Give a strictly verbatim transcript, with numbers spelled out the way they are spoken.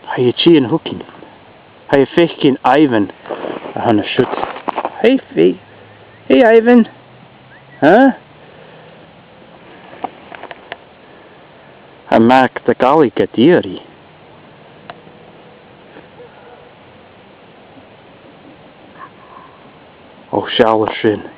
Tha i a' tighinn thugainn. Tha i a' faicinn Ivan a tha an siud. Hey, Fi-, hey, Ivan. Huh? Tha Mac a' gabhail gu dìreach. O, seall air sin.